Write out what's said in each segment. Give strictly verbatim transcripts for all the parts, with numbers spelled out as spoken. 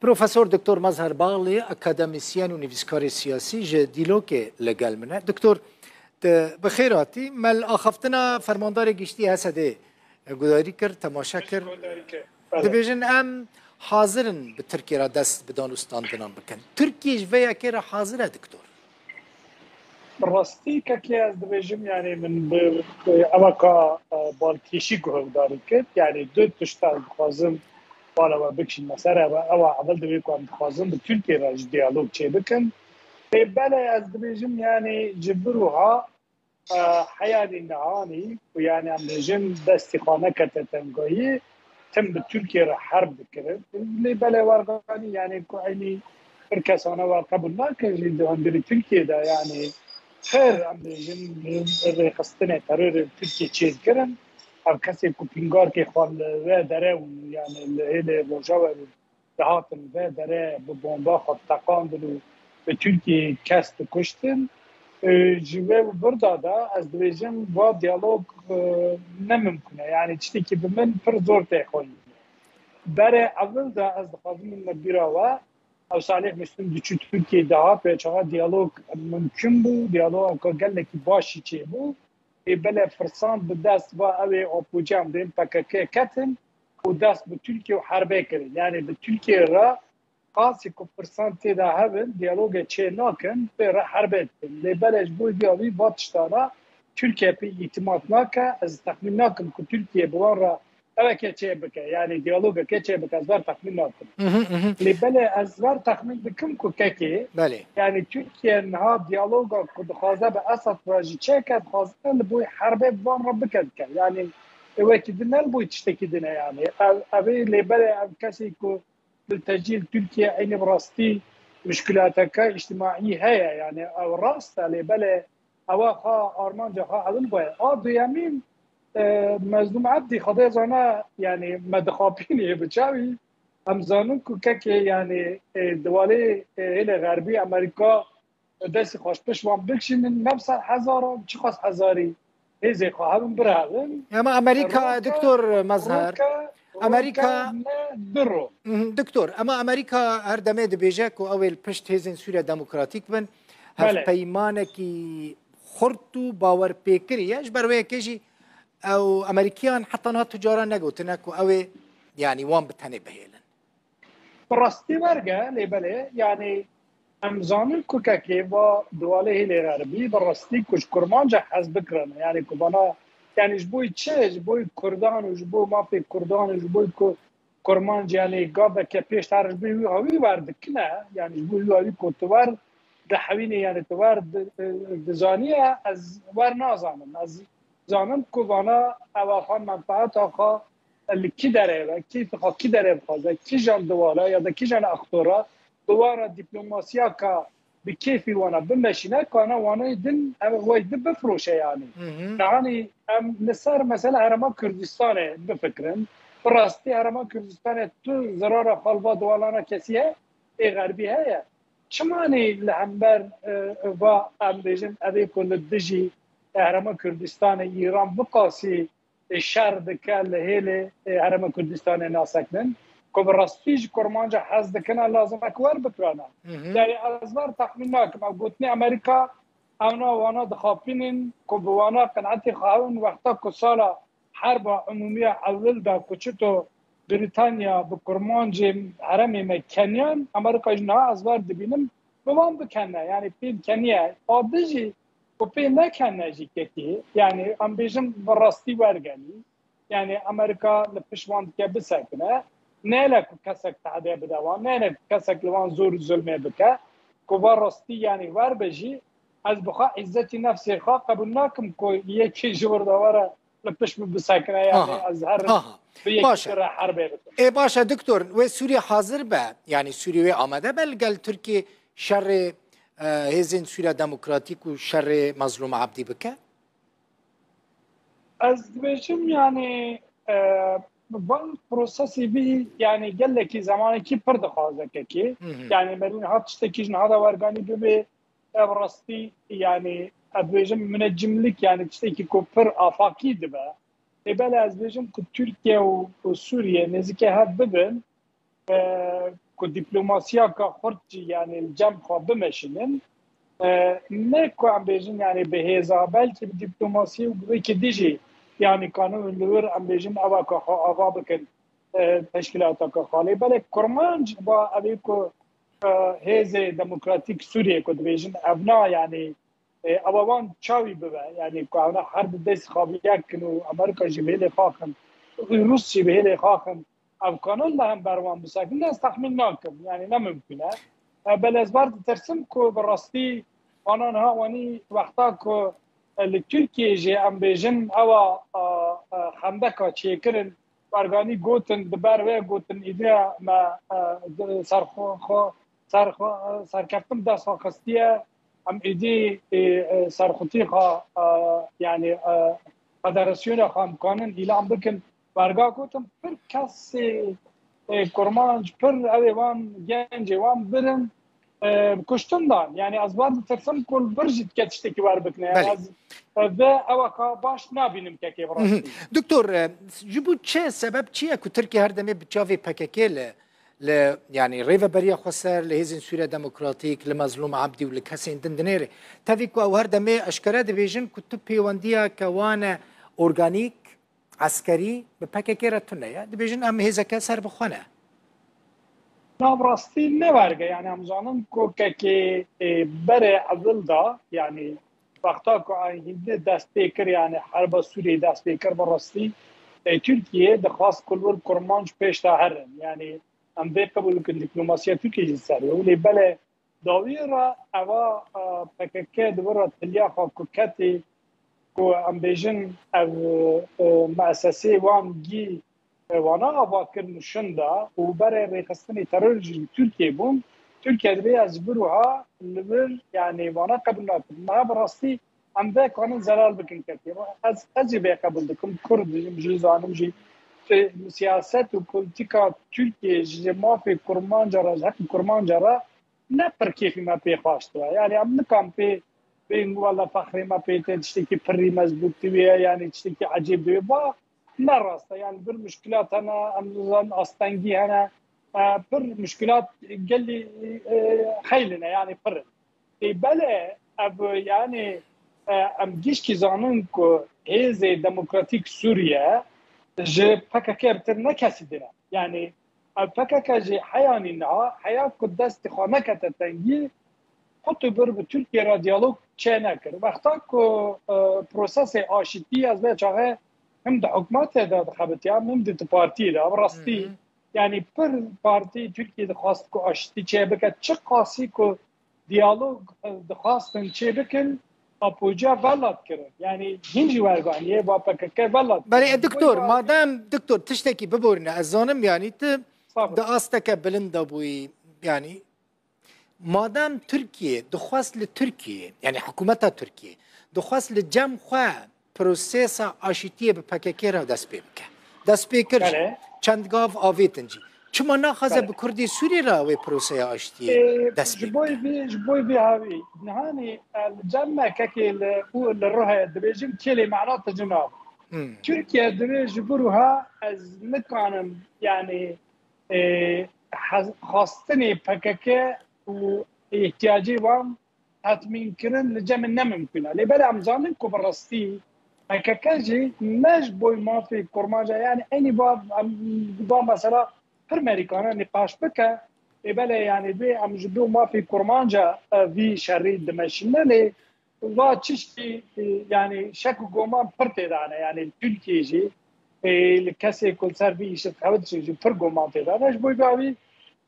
Profesor Doktor Mazhar Bağlı, akademisyen û nivîskarê siyasî ji Dîlokê li gel min e. Doktor, tu bi xêr hatî. Me li axaftina Fermandarê Giştî H S D'ê guhdarî kir, temaşe kir. Dibêjin, em hazir in bi Tirkiyê re dest bi dan û standinan bikin. Tirkiye ji vê yekê re hazir e, Doktor? Bi rastî kekê ez dibêjim, yani min bi eweka, e, balkêşî guhdarî kir. Yani du tişt ez dixwazim bala we bikişînme ser, ew ew ewil divê ku em dixwazin bi Tirkiye re jî diyalog çêbikin. Ê belê ez dibêjim, yani ji vir wiha, e, heya nihanî û yani em bêjin destê xwe nekete tengayî, tim bi Tirkiye re herb dikirin. Lê belê werganî, yani ku eynî pir kesane wer qebûl nakin jî di hundirê Tirkiye de, yani pir em bêjin rêxistinê terorê li Tirkiye çêdikirin. Ev kesê ku pîngarkê xwe li vê dere û yani li hêlê Rojava dihatin vê dere bi bomba xwe diteqandin û bi Tirkiyeyê kes dikuştin. E, ji vê û birda de ez dibêjim va diyalog, e, ne mimkun e. Yani tiştekî bi min pir zor tê xweyî. Berê ewil de ez dixwazim min me bîra we, ew Salih Müslim diçû Tirkiyeyê dihat wê çaxa diyalog mimkun bû, diyaloga gelekî baş jî çêbû. Ê belê firsan bi dest va ew ê opûciyan bên P K K ketin û dest bi Tirkiye û herbê kirin. Yani bi Tirkiye re qasî ku firsan tê de hebin, diyalogê çê nakin, pê re herbê dikin. Lê belê ji bo vî va tiştana Tirkiye pê îtimat nake, ez texmîn nakim ku Tirkiye bi wan re eweke çê bike, yani diyalogeke çê bike, ez ver texmîn nakim. Lê belê ez ver texmîn dikim ku kekê, Belê. yani Tirkiye niha diyaloga ku dixwaze bi Esad re jî çêke, dixwaze li bo herbê bi van re bike dike. Yani wekî din ne li bo tiştekî din e yani. Ev, ev ê lê belê ev kesê ku li tecîl Tirkiye eynî bi rastî muşkilateke îctimaî heye. Yani ew rast e, lê belê ewa xwe armanca xwe ewil baye. A duyemîn, e, Mezlûm Ebdî Xwedê zana, yani me dixapînê bi çavî. Em zanin ku kekê, yani, e, di walê, e, hêlê xerbî Amerîka destê xwe ji pişt wan bikişînin, ne bi sed hezaran, çiqas hezarî hêzê xwe hebin birevin. Ama Amerîka, Rûnke, Doktor Mazhar, Rûnke, Amerîka Rûnke ne du ro. Mhm, Doktor, ama Amerîka her demê dibêje ku ew ê li pişt hêzên Sûriya Demokratîk bin. Belê. Hevpeymanekî xurt û bawerpêkirî ye. Ji ber wê yekê jî ew Amerîkiyan heta niha tu cara negotine ku ew ê, yanî wan bi tenê bihêlin. Bi rastî werge, lê belê, yanî em zanin ku kekê va di walê hêlê xerbî, bi rastî ku ji kurmanca hez bikirine, yanî ku vana, yanî ji bo çi, ji bo Kurdan û ji bo mafê Kurdan û ji bo ku kurmanc, yanî gaveke pêş te re ji bo wî hawî wer dikine, yanî ji bo wî hawî ku tu wer dihewînî, yanî tu wer di-, dizaniye, ez wer nazanim. Ez zanim ku vana ew xwe menfaeta xwe li kî derê ve, keyfê xwe kî derê bixwaze, kîjan diwala ya da kîjan aktora bi wan re dîplomasiyaka bi keyfî wana bimeşîne, kana wanayê din ev wey di bifroşe yanî. Hı hı. Yanî em li ser mesela Herêma Kurdistanê bifikirin. Bi rastî Herêma Kurdistanê tu zirara xwe li va diwalana kesî heye, ê xerbî heye. Çima nê li hember, e, va em bêjin ev ê ku li dijî Herêma Kurdistanê Îran biqasî şer dike li hêlê, e, Herêma Kurdistanê nasekinin, ku bi rastî ji kurmanca hez dikine, lazim e ku wer bikirana. Hı hı. Yani ez wer texmîn nakim. Ev gotinê Amerîka, ewna wana dixapînin ku bi wana qenetê xwe hewin wexta ku sala herba umûmiya ewil de ku çito Brîtanya bi kurmancê herêmê me keniyan, Amerîka jî niha ez wer dibînim bi wan bikene. Yani pê keniye. A di jî ku pê nekene jî kekê, yani em bêjin bi rastî wergenî, yani Amerîka li pişt wan dike bisekine, nehêle ku kesek tehde bide wan, nehêle ku kesek li wan zor û zulmê bike, ku va rastî yani werbe jî, ez bi xwe îzzetî nefsê xwe qebûl nakim ku yekê ji wir de were li pişt min bisekine, yani Aha. ez her Aha. bi yekî Baş e. re herbê bikim. Ê baş e, Doktor, wê Sûriye hazir be, yani Sûriye wê amade be li gel Tirkiye şerê, e, hêzên Sûriya Demokratîk û şerê Mezlûm Ebdî bike? Ez dibêjim, yani, e, van prosesê vî, yani, gelekî zemanekî pir dixwaze kekê. Hı hı. Yani, merî niha tiştekî ji niha de werganî bibe, ev rastî, yani, ez dibêjim, minecimlik, yani, tiştekî ku pir afakî dibe. Ê belê ez dibêjim ku Tirkiye û, û Sûriye nêzîkê hev bibin, e, ku dîplomasiya ka xurt jî, yanî li cem xwe bimeşînin. E, ne ku em bêjin, yanî bi hêza, belkî bi dîplomasî û bi wekî dî jî, yanî kanin li wir em bêjin ewa ka xwe ava bikin, e, teşkîlata ka xwe. Lê belê kurmanc ba ev ê ku, e, hêzê demokratîk Sûriyê ku dibêjin ev na, yanî, e, ewa wan çawî bibe, yanî ku ew na her bi dest xaviye kin û Amerîka jî bi hêlê xwe axin, Rûs jî bi hêlê xwe axin, ev kanin li hember wan bisekin, ez texmîn nakim. Yanî ne mimkun e. E, belê ez bar ditirsim ku bi rastî wana niha wanî wexta ku, e, li Tirkiyê jî em bêjin ewa, e, e, xendeka çêkirin, berganî gotin, di ber wê gotin, îdî me, e, di serxwe-, xwe-, serxwe-, e, serkeftin dest xwe xistiye, em îdî, e, e, serxwitî xwe, e, yanî, e, federasyona xwe em kanin îlan bikin. Berga gotin, pir kesê, e, kurmanc, pir ew ê wan gencê wan birin, e, kuştin dan. Yanî ez wan ditirsim ku li vir jî dike tiştekî wer bikine. Yanî Belê. ez, e, vê ewa ka baş nabînim kekê bi rastî. Doktor, e, ji bo çi sebeb çi ye ku Tirkiye her demê bi çavê P K K li, li, yanî Rêveberiya Xweser, li Hêzên Sûriya Demokratîk, li Mezlûm Ebdî û li kesên din dinêre? Tevî ku ew her demê eşkere dibêjin ku tu pêwendiya ke wane organîk, eskerî bi P K K re tune ye. Dibêjin em hêzeke serbixwe ne. Na bi rastî ne werge, yanî em zanin ku kekê, e, berê evil da, yanî wexta ku hîndê dest pê kir, yanî herba Sûriyê dest pê kir, bi rastî, e, Tirkiye dixwast ku li wir kurmanc pêş de herin. Yanî em vê qebûl bikin, diplomasiya Tirkiye jî ser wê. Lê belê dawî re eva, e, P K K di wir re tiliya xwe ku ketê, ku em bêjin ev, e, muesesê wan gî, e, wana ava kirin û şinda û berê rêxistinê teror jî li Tirkiye bûn. Tirkiye dibê ez ji vir wiha li vir, yanî wana qebûl nakim. Niha bi rastî em vê kanin zelal bikin ketê. Ez, ez jî vê qebûl dikim. Kurd jî, ji zanim jî, e, siyaset û polîtîka Tirkiye ji mafê kurmanca re, ji heqê kurmanca re ne pir kêfî me pê xweş dibe. Yanî em nikan pê bêjin wele fexrê me pê tê, tiştekî pirî mezbût dibe, yanî tiştekî ecêb dibe. Va ne rast e. Yanî bir muşkilat hene, em dizan astengî hene, e, pir muşkilat gelî, e, xeylin e, yanî pir in. Ê belê ev, yanî, e, em gişkî zanin ku Hêzê Demokratîk Sûriye ji P K K bitir ne kesî din e. Yanî ev P K K jî heyanî niha, heya ku destê xwe nekete tengî, qut û bir bi Tirkiye re diyalog çê nekir. Wexta ku, e, prosesê aşitî ez vê çaxê him di hikûmetê de dixebitiya, him di partiyê de, bi rastî, Hı hı. yanî pir partî Tirkiye dixwast ku aşitî çê bike, çi qasî ku diyalog, e, dixwastin çê bikin, apociya velat kirin. Yanî hîn jî werganiyê va P K K velat Belê, e, kirin. Doktor, Wê madem, doktor, tiştekî biborîne, ez zanim, yanî tu Sağ ol. di asteke bilind de bûyî, yanî madem Tirkiye dixwast li Tirkiye, yanî hikûmeta Tirkiye dixwast li cem xwe prosesa aşîtiyê bi P K K re dest pê bike. Dest pê kir jî. Belê. Çend gav avêtin jî. Çima naxwaze Belê. bi Kurdê Sûrî re wê proseya aştiyê Ê, dest pê ji bo bike? vê, ji bo vê havî, nihanî, e, li cem me kekê li, û li ruhê dibêjin kêlê mehna tijin av. Hmm. Tirkiye divê ji bo ruha ez nikanim, yanî, ê, hez-, xwestinê P K K û ihtiyacê wan tetmînkirin li cem min ne mimkun e. Lê belê em zanin ku bi rastî P K K jî ne ji bo mafê kurmanca, yanî enî va, em, va mesela pir merîkane nîqaş bike, ê belê, yanî vê em ji bo mafê kurmanca, e, vî şerî dimeşîne, lê va çiştî, e, yanî şek û goman pir tê de hene, yanî li Tirkiyê jî, e, li kesê ku li ser vî îşê dixebit jî pir goman tê de hene. Ji bo vê havî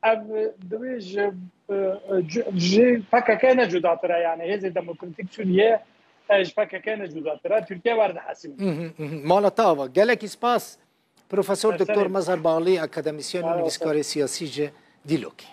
ev, e, divê ji, e, e, cu-, ji P K K ne cudatir e, yanî Hêzê Demokratîk Sûriye, e, ji P K K ne cudatir e. Tirkiye werdihesînin. Mhm, mhm. Mala te ava. Gelekî spas. Profesor Ser Doktor serê. Mezhar Bağlı, akademisyen û Sağ ol. nivîskarê siyasî ji Dîlokê.